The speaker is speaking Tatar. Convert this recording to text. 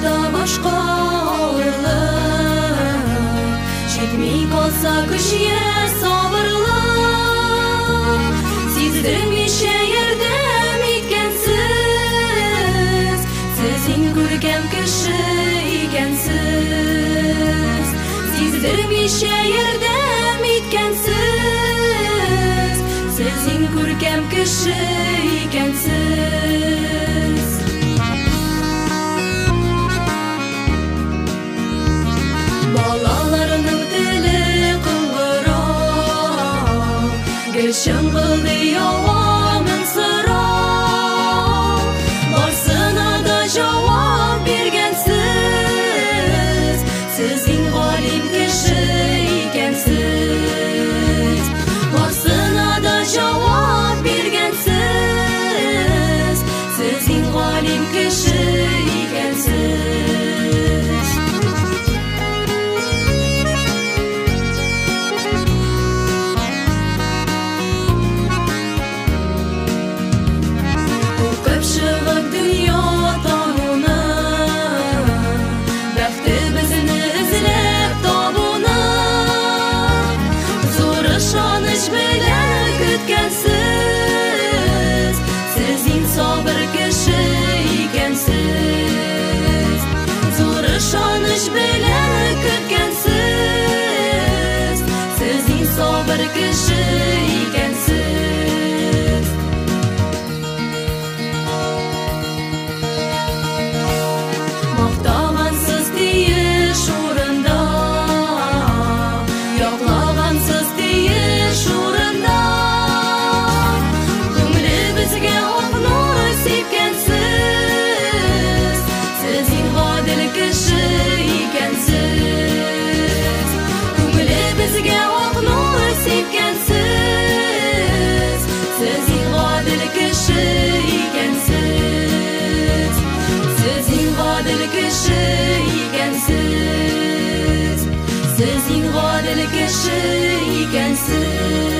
Тарта башка авырлык, җитми калса көч йә сабырлык, сиздермичә ярдәм иткәнсез, сез иң күркәм кеше икәнсез. Сиздермичә ярдәм иткәнсез, сез иң күркәм кеше икәнсез. Балаларның теле кыңгырау, гел чыңгылдый ява мең сорау. Барсына да җавап биргәнсез, сез иң галим кеше икәнсез. Барсына да җавап биргәнсез, сез иң галим кеше икәнсез. Укып чыгып дөнья тануны, бәхтебезне эзләп табуны, зур ышаныч белән көткәнсез, сез иң сабыр кеше икәнсез. Зур ышаныч белән көткәнсез, сез иң сабыр кеше икәнсез. Мактагансыз тиеш урында, яклагансыз тиеш урында, күңелебезгә ак нур сипкәнсез, сез иң гадел кеше икәнсез. Күңелебезгә ак нур сипкәнсез, сез иң гадел кеше икәнсез. Сез иң гадел кеше икәнсез. Сез иң гадел кеше икәнсез.